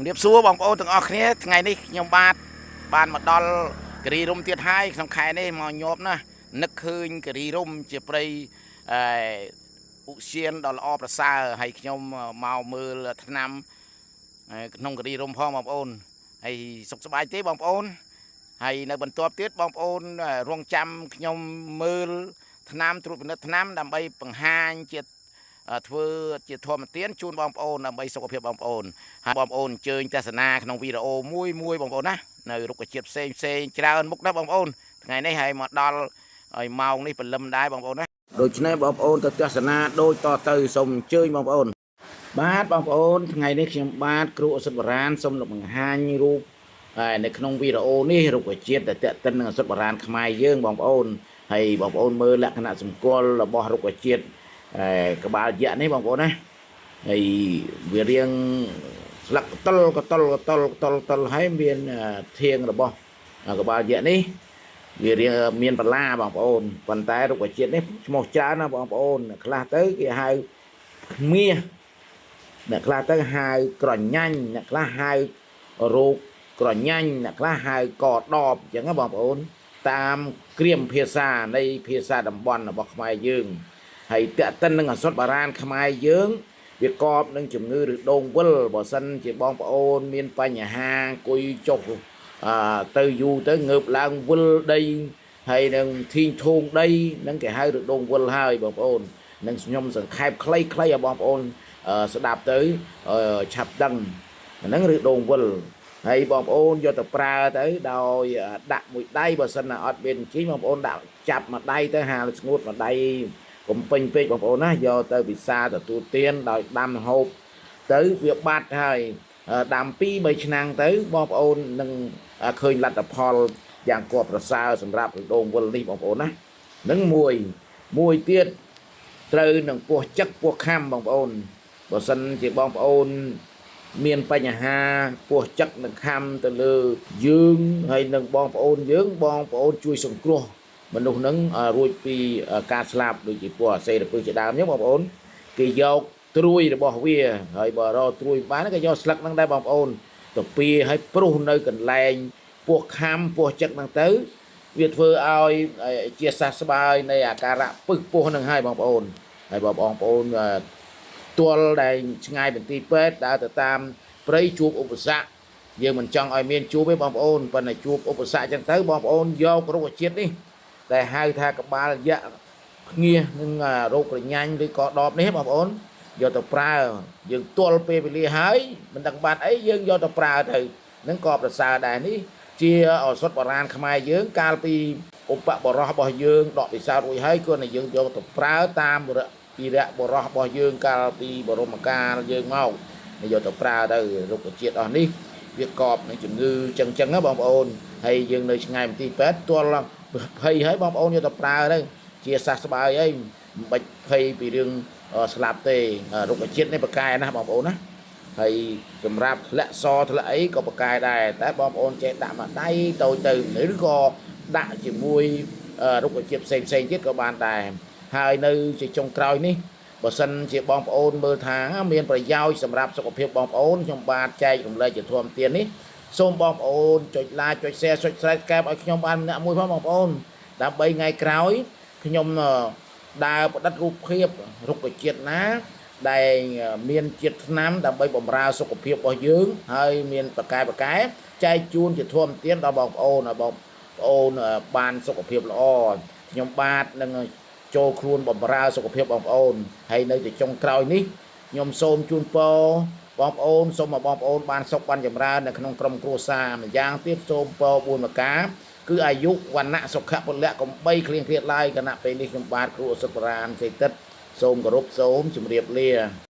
ជំរាបសួរបងប្អូនទាំងអស់គ្នាថ្ងៃនេះខ្ញុំបាទបានមកដល់គិរីរំទៀតហើយក្នុងខែនេះមកញាប់ណាស់នឹកឃើញគិរីរំជាព្រៃអឺឧស្សាហដ៏ល្អប្រសើរហើយខ្ញុំមកមើលថ្នាំក្នុងគិរីរំផងបងប្អូនហើយសុខសប្បាយទេបងប្អូនហើយនៅបន្ទាប់ទៀតបងប្អូនរងចាំខ្ញុំមើលថ្នាំត្រួតពិនិត្យថ្នាំដើម្បីបង្ហាញជា ធ្វើជាធម្មទានជូនបងប្អូនដើម្បីសុខភាពបងប្អូនហើយបងប្អូនអញ្ជើញទស្សនាក្នុងវីដេអូមួយមួយបងប្អូនណានៅរុក្ខជាតិផ្សេងផ្សេងច្រើនមុខណាបងប្អូនថ្ងៃនេះហើយមកដល់ហើយម៉ោងនេះព្រលឹមដែរបងប្អូនណាដូច្នេះបងប្អូនទៅទស្សនាដូចតទៅសូមអញ្ជើញបងប្អូនបាទបងប្អូនថ្ងៃនេះខ្ញុំបាទគ្រូឱសថបុរាណសូមលោកបង្ហាញរូបហើយនៅក្នុងវីដេអូនេះរុក្ខជាតិដែលតេតិននឹងឱសថបុរាណខ្មែរយើងបងប្អូនហើយបងប្អូនមើលលក្ខណៈសម្គាល់របស់រុក្ខជាតិ ហើយក្បាលយៈនេះបងប្អូនណាហើយវារៀងស្លឹកកតុលកតុលកតុលកតុលកតុលហើយមានធៀងរបស់ក្បាលយៈនេះវារៀងមានបន្លាបងប្អូនប៉ុន្តែរុក្ខជាតិនេះឈ្មោះច្រើនណាបងប្អូនខ្លះទៅគេហៅខ្មៀសអ្នកខ្លះទៅហៅក្រញាញ់អ្នកខ្លះហៅរោគក្រញាញ់អ្នកខ្លះហៅកដបអញ្ចឹងណាបងប្អូនតាមគ្រាមភាសានៃភាសាតំបន់របស់ខ្មែរយើង ហើយតេតិននឹងអសុទ្ធបារាណខ្មែរយើងវាកបនឹងជំងឺឬដងវិលបើសិនជាបងប្អូនមានបញ្ហាអង្គុយចុះអឺទៅយូរទៅងើបឡើងវិលដីហើយនឹងធីងធូងដីនឹងគេហៅឬដងវិលហើយបងប្អូននឹងខ្ញុំសង្ខេបខ្លីៗឲ្យបងប្អូនស្ដាប់ទៅឆាប់ដឹងហ្នឹងឬដងវិលហើយបងប្អូនយកទៅប្រើទៅដោយដាក់មួយដៃបើសិនណាអត់មានជីបងប្អូនដាក់ចាប់មួយដៃទៅហាលស្ងួតមួយដៃ កុំពេញពេកបងប្អូនណាយកទៅពិសាទទួលទានដោយដាំហូបទៅវាបាត់ហើយដាំ2 3ឆ្នាំទៅបងប្អូននឹងឃើញលទ្ធផលយ៉ាងគួរប្រសើរសម្រាប់រដូវវិលនេះបងប្អូនណានឹងមួយមួយទៀតត្រូវនឹងពោះចឹកពោះខាំបងប្អូនបើសិនជាបងប្អូនមានបញ្ហាពោះចឹកនិងខាំទៅលើយើងហើយនឹងបងប្អូនយើងបងប្អូនជួយសង្គ្រោះ មនុស្សហ្នឹងរួចពីការស្លាប់ដូចជាពណ៌អាសេរពឹសជាដើមអញ្ចឹងបងប្អូនគេយកត្រួយរបស់វាហើយបើរកត្រួយបានគេយកស្លឹកហ្នឹងដែរបងប្អូនទៅពៀឲ្យព្រុសនៅកន្លែងពោះខាំពោះចឹកហ្នឹងទៅវាធ្វើឲ្យជាសះស្បើយនៃអាការៈពឹសពោះហ្នឹងហើយបងប្អូនហើយបើបងប្អូនទាល់ដែលឆ្ងាយបន្ទីពេទ្យដើរទៅតាមព្រៃជួបឧបសគ្គយើងមិនចង់ឲ្យមានជួបទេបងប្អូនប៉ុន្តែជួបឧបសគ្គអញ្ចឹងទៅបងប្អូនយករុក្ខជាតិនេះ ដែលហៅថាក្បាលយៈភ្ងាសនឹងរោគក្រញាញ់ឬក៏ដបនេះបងប្អូនយកទៅប្រើយើងទាល់ពេលវេលាហើយមិនដឹងបានអីយើងយកទៅប្រើទៅនឹងក៏ប្រសើរដែរនេះជាឱសថបុរាណខ្មែរយើងកាលពីឧបបរោះរបស់យើងដកពិសោធន៍រួចហើយគួរតែយើងយកទៅប្រើតាមវីរៈបរោះរបស់យើងកាលពីបរមកាលយើងមកយកទៅប្រើទៅរុក្ខជាតិអស់នេះវាកបនឹងជំងឺចឹងចឹងណាបងប្អូនហើយយើងនៅឆ្ងាយមន្ទីរពេទ្យទាល់ ភ័យហើយបងប្អូនយកទៅប្រើទៅជាសះស្បើយហើយមិនបាច់ភ័យពីរឿងស្លាប់ទេរុក្ខជាតិនេះប្រកែណាស់បងប្អូនណាហើយសម្រាប់ធ្លាក់សធ្លាក់អីក៏ប្រកែដែរតែបងប្អូនចេះដាក់មួយដៃតូចទៅឬក៏ដាក់ជាមួយរុក្ខជាតិផ្សេងផ្សេងទៀតក៏បានដែរហើយនៅជាចុងក្រោយនេះបើសិនជាបងប្អូនមើលថាមានប្រយោជន៍សម្រាប់សុខភាពបងប្អូនខ្ញុំបាទចែករំលែកជាធម្មទាននេះសូមបងប្អូនចុច like ចុច share ចុច Subscribe ឲ្យខ្ញុំបានម្នាក់មួយផងបងប្អូនដើម្បីថ្ងៃក្រោយខ្ញុំដើរផ្ដិតរូបភាពរុក្ខជាតិណាដែលមានជាតិថ្នាំដើម្បីបម្រើសុខភាពរបស់យើងហើយមានប្រកែប្រកែចែកជូនជាធម្មទានដល់បងប្អូនឲ្យបងប្អូនបានសុខភាពល្អខ្ញុំបាទនឹងចូលខ្លួនបម្រើសុខភាពបងប្អូនហើយនៅទីចុងក្រោយនេះខ្ញុំសូមជូនពរបងប្អូនសូមឲ្យបងប្អូនបានសុខបានចម្រើននៅក្នុងក្រុមគ្រួសារម្យ៉ាងទៀតសូមពរ4ប្រការគឺអាយុវណ្ណៈសុខៈពលៈកំបីគ្លៀងគ្លាតឡើយគណៈពេលនេះខ្ញុំបាទគ្រូអសុទ្ធបរានជ័យតិតសូមគោរពសូមជម្រាបលា។